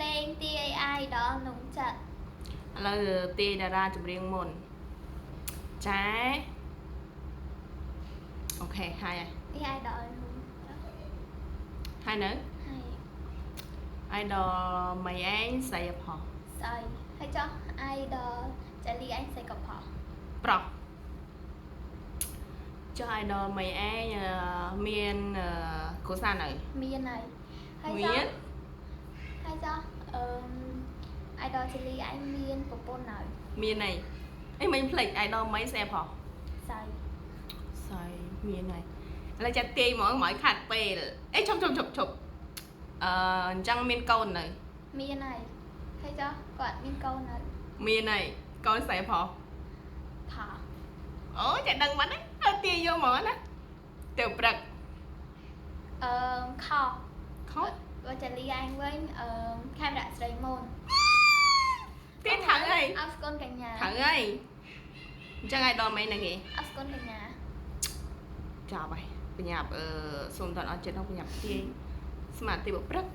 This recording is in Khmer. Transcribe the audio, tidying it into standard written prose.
លេងទាយ idol ក្នុងចិត្ត។ ឥឡូវទាយតារាចម្រៀងមុនចែ OK ហើយហើយ។ នេះ idol ក្នុងចិត្ត។ ហើយនៅ ហើយ។ idol មីឯងស្រីអផោះ ស្អីហើយចុះ idol ចាលីឯងស្អីក៏ផោះ ប្រុសចុះ idol មីឯងមានគ្រួសារនៅ មានហើយហើយចុះ មាន ហើយចុះអឺ idol ចាលីឯងមានប្រពន្ធនៅ មានហើយអីមិញភ្លេច idol មីស្អីផោះ ស្អី ស្អីមានហើយឥឡូវចាត់ទាយហ្មងមកឲ្យខាត់ពេលអេឈប់ឈប់ឈប់ឈប់អញ្ចឹងមានកូននៅ មានហើយហើយចុះគាត់មានកូននៅ មានហើយកូនស្អីផោះ ផោះ អូចាដឹងបាត់ហើយហើយទាយយកហ្មងណាទៅព្រឹក អឺខោ ខុស បើចាលីឯងវិញអឺខេមរៈស្រីមុន ទាយត្រូវហើយ អត់ស្គនកញ្ញា ត្រូវហើយអញ្ចឹងឲ្យដល់មេណាគេ អត់ស្គនកញ្ញា ចប់ហើយបញ្ញាប់អឺសូមតអត់ចិត្តដល់បញ្ញាប់ទាយស្មាតទីបព្រឹក